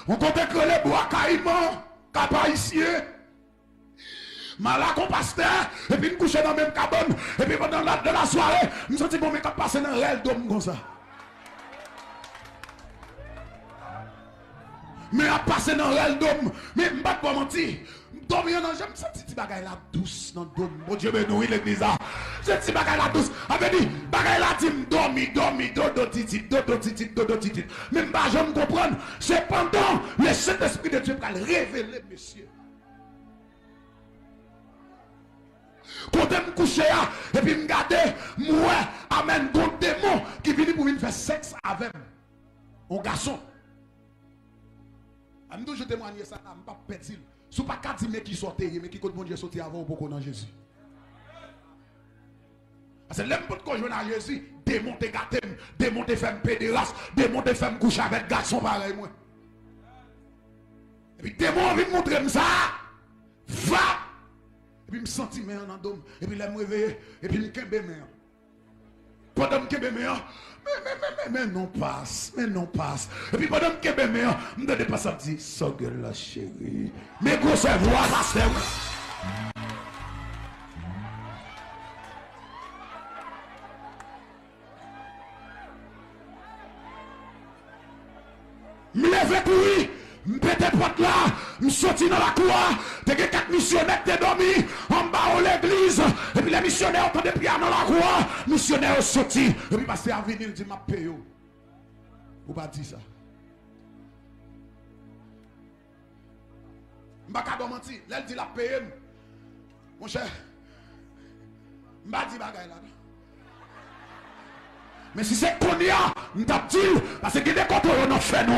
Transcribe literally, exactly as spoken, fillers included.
Yon kote k rele Bwa Kayiman, Kap Ayisyen. M al ak yon pastè, epi n kouche nan menm kabann, epi pandan la, de la sware, m santi gon men k ap pase nan rèl do m konsa. Men ap pase nan rèl do m. Men m pa t ba w manti. M dòmi an nan je m, m santi ti bagay la dous nan do m. Bondye beni w wi legliz la. Se ti bagay la dous. A vle di, bagay la di m dòmi, dòmi, dodo titit, dodo titit, dodo titit. Men m pa janm konprann. Se pandan le Sentespri de Dye pral revele, mesye. Kote m kouche a, epi m gade, m wè, amèn, gon demon ki vini pou vin fè sèks avè m. On gason. A, m toujou temwanye sa la, m p ap pèdi l. Si w pa ka di men kisa w te ye, men ki kot Bondye soti avè w, w poko nan Jezi. Paske lè m potko jwenn a Jezi, demon te gate m, demon te fè m pederas, demon te fè m kouche avèk gason parèy mwen. Epi demon an vin montre m sa, va! Epi m santi men an nan do m, epi lè m reveye, epi m kenbe men an. Pandan m kenbe men an, men, men, men, men, men non pas, men non pas. Epi pandan m kenbe men an, m tande pas ap di, "Sògèl la cheri." Men gwosè vwa pastè wi. M leve kouri, m pete pòt la, m soti nan lakou a. Te gen kèk misyonè k te dòmi anba yon legliz. Epi lè misyonè yo tande pye a nan lakou a, misyonè yo soti. Epi pastè a vini, l di, "M ap peye w." Ou pa di sa. M pa ka ba w manti, lè l di l ap peye m, monchè, m pa di bagay la non. Men si se kounye a, m t ap di l, paske gen de kote yo nan fènwa,